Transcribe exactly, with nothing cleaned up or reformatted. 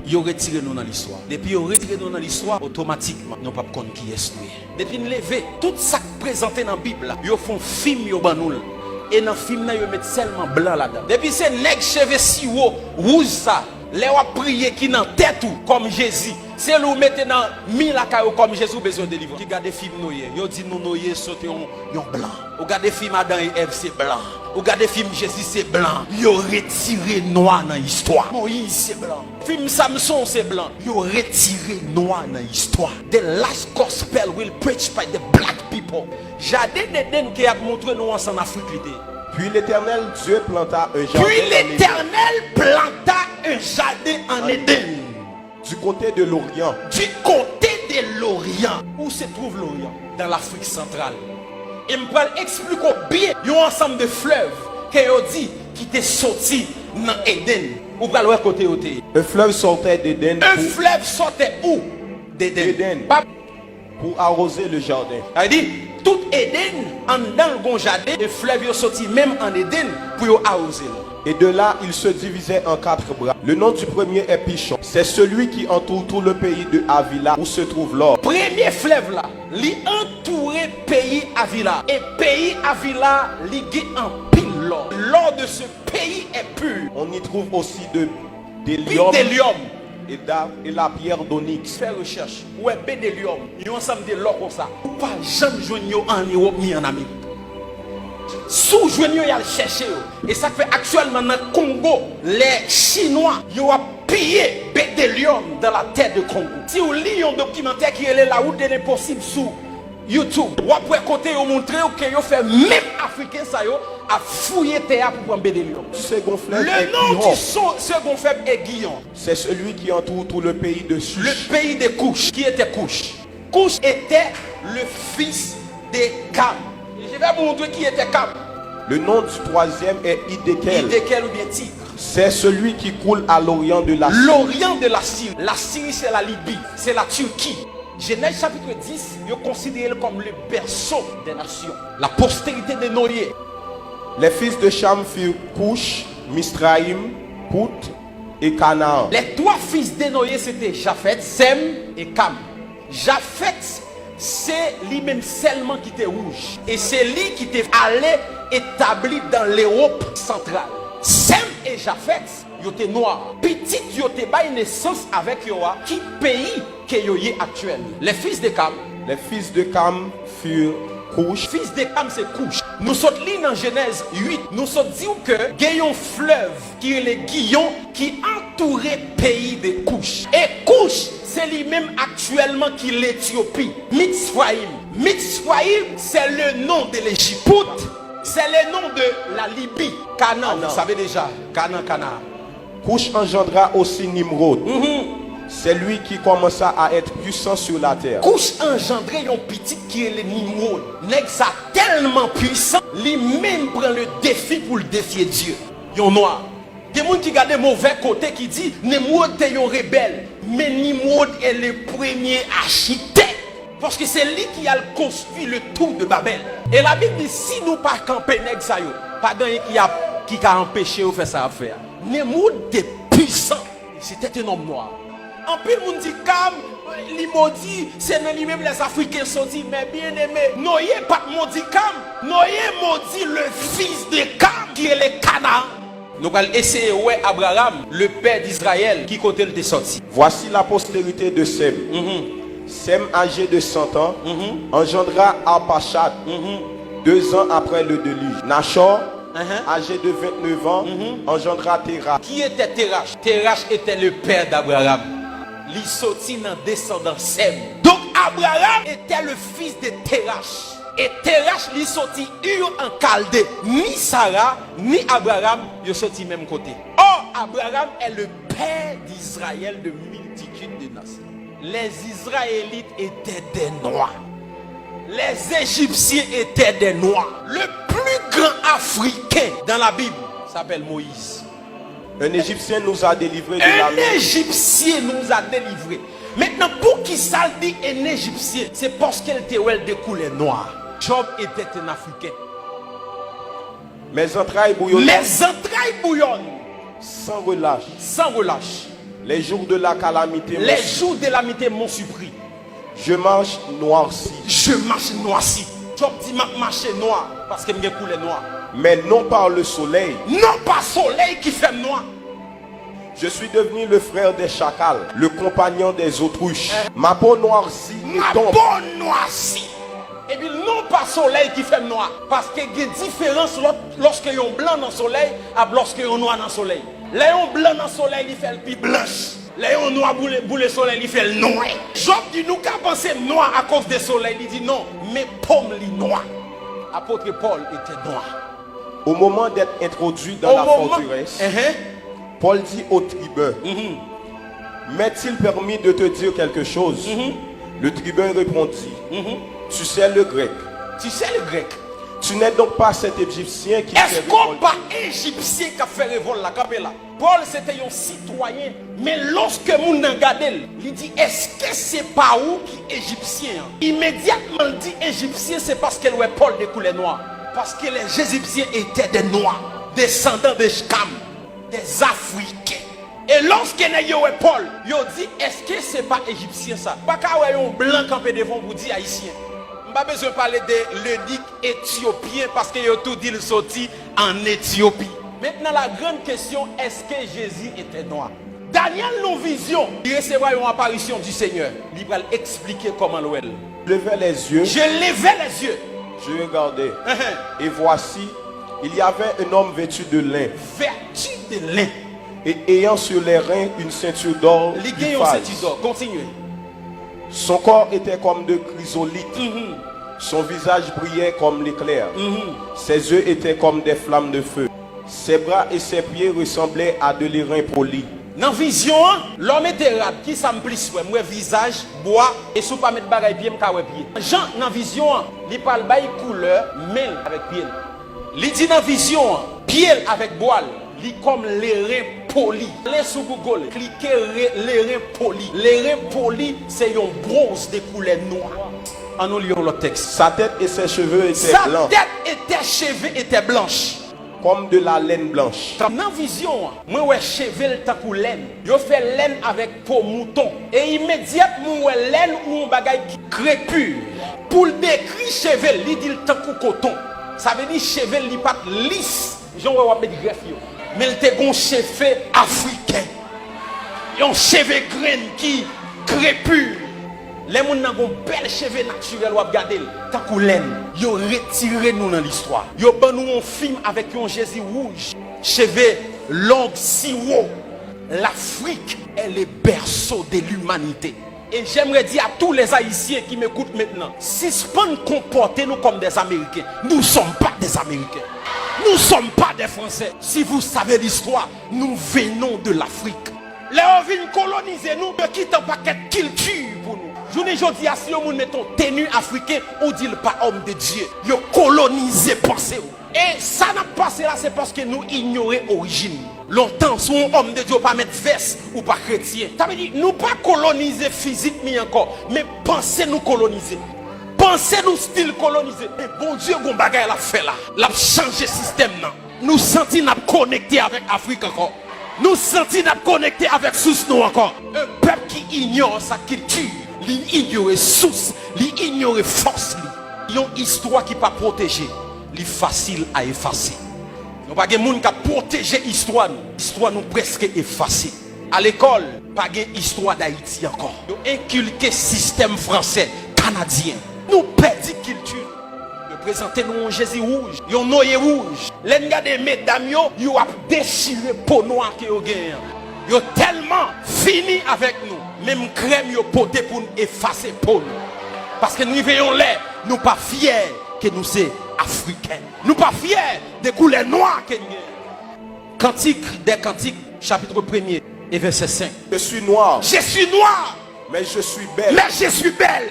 Yo retire nou nan listwa. Depi yo retire nou nan listwa, otomatikman, nou p ap konn kiyès nou ye. Depi n leve, tout sa k prezante nan Bib la, yo fè yon fim, yo ban nou l. E nan fim nan, yo met sèlman blan ladan. Depi se nèg cheve siwo, wouj sa, lè w ap priye ki nan tèt ou, kòm Jezi, se li w mete nan mi lakay ou kòm Jezi, ou bezwen delivrans. Ki gade fim Noye, yo di nou Noye se te yon, yon blan. Ou gade fim Adan e Èv, se blan. Ou gade fim Jezi, se blan. Yo retire nwa nan istwa. Moyiz, se blan. Fim Samson, se blan. Yo retire nwa nan istwa. The last gospel will preach by the black people. Jaden Edenn ke y ap montre nou an, se ann Afrik li te ye. Puis l'Éternel Dieu planta un jardin Puis en Éden, l'Éternel planta un jardin en Éden. Du côté de l'Orient. Du côté de l'Orient. Où se trouve l'Orient? Dans l'Afrique centrale. E m pral eksplike w byen yon ansanm de flèv ke yo di ki te soti nan Edenn. Ou pral wè kote yo te ye. Un fleuve sortait d'Éden Un pour, flève sortait où? D'Éden. D'Éden. Pa pour arroser le jardin. Sa vle di, tout Edenn, anndan l gon jaden, e flèv yo soti menm ann Edenn pou yo awoze l. Et de là, il se divisait en quatre bras. Le nom du premier est Pishon. C'est celui qui entoure tout le pays de Havila où se trouve l'or. Premye flèv la, li antoure peyi Avila. E peyi Avila, li gen anpil lò. L'or de ce pays est pur. On y trouve aussi de, d'hélium Bidélium. et, d'a- et la pierre d'onyx. Fè rechèch. Ou wè bidélium, yon ansanm de lò konsa. Ou pa janm jwenn yo an Ewòp ni an Amerik. Si w jwenn yo, y al chèche yo. E sa k fè aktyèlman nan Kongo, lè Chinwa yo ap piye bidélium dans la terre de Congo. Si w li yon dokimantè ki rele La route de l'impossible sou YouTube, w ap wè kote yo montre w ke yo fè menm Afriken sa yo ap fouye tè a pou pran bidélium. Second fleuve Le est nom Gihon. du so- second fleuve est Gihon. C'est celui qui entoure tout le pays de Le Cush. Pays de Cush. Qui était Cush? Cush était le fils de Cam. Je vais vous montrer qui était Cam. Le nom du troisième est Hiddekel. Hiddekel ou bien Tigre. C'est celui qui coule à l'orient de la Syrie. L'Orient de la Syrie. La Syrie, c'est la Libye, c'est la Turquie. Genèse chapitre dix, yo konsidere l kòm le berceau des nations. La postérité de Noé. Les fils de Cham furent Cush, Misraïm, Put et Canaan. Les trois fils de Noé, c'était Japheth, Sem et Cam. Japheth, se li menm sèlman ki te wouj. E se li ki te ale etabli dans l'Europe centrale. Sem e Japheth, yo te nwa. Pitit yo te bay nesans avèk yo a, ki peyi ke yo ye aktyèl? Les fils de Cam. Les fils de Cam furent Cush. Fils de Cam se Cush. Nou sot li nan Genèse huit. Nou sot di w ke gen yon flèv ki rele Gihon ki antoure peyi de Cush. E Cush, se li menm aktyèlman ki Letyopi. Mitzrayim. Mitzrayim, c'est le nom de l'Égypte. Put, c'est le nom de la Libye. Canaan, vous savez déjà. Canaan, Canaan. Cush engendra aussi Nimrod. C'est lui qui commença à être puissant sur la terre. Cush anjandre yon pitit ki rele Nimrod. Nèg sa tèlman pwisan, li menm pran le défi pou l defye Dye. Yon nwa. Gen moun ki gade movè kote ki di Nimrod te yon rebèl. Men Nimrod est le premier architecte. Paske se li ki al konstwi le tour de Babel. E Labib di si nou pa kanpe nèg sa yo, pa gen anyen ki ap, ki ka anpeche yo fè sa y ap fè a. Nimrod te pwisan. C'était un homme noir. Anpil moun di Kam, li modi, se nan li menm lèzafriken soti. Men byeneme, Noye pa t modi Kam. Noye modi le fils de Kam, ki rele Kanaan. Nou pral eseye wè Abraram, le père d'Israël, ki kote l te soti. Voici la postérité de Sem. Sem, âgé de cent ans, engendra Arpachshad, deux ans après le déluge. Nachor, âgé de vingt-neuf ans, engendra Terach. Qui était Terach? Terach était le père d'Abraham. Li soti nan desandan Sem. Donc Abraham était le fils de Terach. E Terach li soti Ur an Kalde. Ni Sara, ni Abraham, yo soti menm kote. Or, Abraham est le père d'Israël de multitude de nations. Les Israélites étaient des Noirs. Les Égyptiens étaient des Noirs. Le plus grand Africain dans la Bible s'appelle Moïse. Un Égyptien nous a délivrés de la Un main. Égyptien nous a délivrés. Maintenant, poukisa l di un Égyptien? Se paske l te wè l de koulè nwa. Job était un Africain. Mes entrailles bouillonnent Mes entrailles bouillonnent sans relâche. Sans relâche. Les jours de la calamité m'ont Les jours de calamité m'ont surpris. Je marche noirci. Je marche noirci. Job di m ap mache nwa paske m gen koulè nwa. Mais non par le soleil. Non pa solèy ki fè m nwa. Je suis devenu le frère des chacals, le compagnon des autruches. Ma peau noircit et Ma tombe. Po nwasi. Epi non pa solèy ki fè m nwa. Paske gen diferans lòt lòske yon blan nan solèy ap lòske yon nwa nan solèy. Lè yon blan nan solèy li fè l pi blanch. Lè yon nwa boule, boule solèy li fè l nwè. Job di nou ka panse m nwa akoz de solèy, li di non, men po m li nwa. Apôtre Paul était noir. Au moment d'être introduit dans Au la moment- forteresse, Hein, hein. Paul dit au tribun, M'est-il permis de te dire quelque chose? Le tribun répondit, Tu sais le grec. Tu sais le grec. Tu n'es donc pas cet Égyptien qui fait Èske w révolte. Pa Ejipsyen k ap fè revòl la? Kanpe la. Pòl se te yon sitwayen. Men lòske moun nan gade l, li di, èske se pa ou ki Ejipsyen an? Imedyatman l di Ejipsyen, se paske l wè Pòl de koulè nwa. Parce que les Égyptiens étaient des Noirs, descendants de Cham, des Africains. E lòske nèg yo wè Pòl, yo di, èske se pa Ejipsyen sa? Pa ka wè yon blan kanpe devan w pou di Ayisyen. M pa bezwen pale de lenik etyopyen paske yo tou di l soti ann Etyopi. Maintenant, la grande question, est-ce que Jésus était noir? Daniel nan vizyon, li resevwa yon aparisyon du Seigneur. Li pral eksplike kòman l wè l. Je levai les yeux, Je levai les yeux. Je regardai, Uh-huh. et voici, il y avait un homme vêtu de lin, Vêtu de lin. et ayant sur les reins une ceinture d'or Li de gen yon phase. Sentidò. Kontinye. Son corps était comme de chrysolite, son visage brillait comme l'éclair, ses yeux étaient comme des flammes de feu, ses bras et ses pieds ressemblaient à de l'airain poli. Nan vizyon an, lè w mete rad, ki sa m plis wè? M wè vizaj, bwa, e si w pa met bagay pye, m ka wè pye. Jan nan vizyon an, li pral bay koulè men l avèk pye l. Li di nan vizyon an, pye l avèk bwa l, li kòm leren poli. Ale sou Google, klike re- leren poli. Leren poli se yon bwonz de koulè nwa. Ann nou li yon lòt tèks. Sa tête et ses cheveux étaient Sa blancs tête et ses cheveux étaient blanches. comme de la laine blanche. Nan vizyon an, mwen wè cheve l tankou lèn. Yo fè lèn avèk po mouton. E imedyatman w wè lèn ou yon bagay ki krepi. Pou l dekri cheve l, li di l tankou koton. Sa vle di cheve l li pa t lis, jan w wè w ap met grèf yo. Men l te gon cheve afriken. Yon cheve grenn ki krepi. Lè moun nan gon bèl cheve natirèl w ap gade l tankou lèn. Yo retire nou nan listwa. Yo ban nou yon fim avèk yon Jezi wouj, cheve long, siwo. L'Afrique est le berceau de l'humanité. Et j'aimerais dire à tous les Haïtiens qui m'écoutent maintenant, sispann konpòte nou kòm des Américains. Nous sommes pas des Américains. Nous sommes pas des Français. Si vous savez l'histoire, nous venons de l'Afrique. Lè yo vin kolonize nou, yo kite yon pakèt kilti pou nou. Jounen jodi a, si yon moun mete yon teni afriken, ou di l pa homme de Dieu. Yo kolonize panse w. E sa n ap pase la, se paske nou inyore orijin nou. Lontan, si w yon homme de Dieu, ou pa met vès, ou pa kretyen. Sa vle di, nou pa kolonize fizik nou ankò, men panse nou kolonize. Panse nou still kolonize. Men Bondye gon bagay l ap fè la. L ap chanje sistèm nan. Nou santi n ap konekte avèk Afrik ankò. Nou santi n ap konekte avèk sous nou ankò. Un peuple qui ignore sa culture, li inyore sous, li inyore fòs li. Yon istwa ki pa pwoteje, li fasil a efase. Nou pa gen moun k ap pwoteje istwa nou. Istwa nou prèske efase. A lekòl, pa gen istwa Dayiti ankò. Yo enkilke sistèm fransè, kanadyen. Nou pèdi kilti nou. Yo prezante nou yon Jezi wouj, yon Noye wouj. Lè n gade medam yo, yo ap dechire po nwa ke yo genyen an. Yo tèlman fini avèk nou, menm krèm yo pote pou n efase po nou. Paske n rive yon lè, nou pa fyè ke nou se Afriken. Nou pa fyè de koulè nwa ke n genyen. Kantik dè Kantik, chapit premye e vèsè senk. Je suis noir, Je suis noir, mais je suis belle. Mais je suis belle.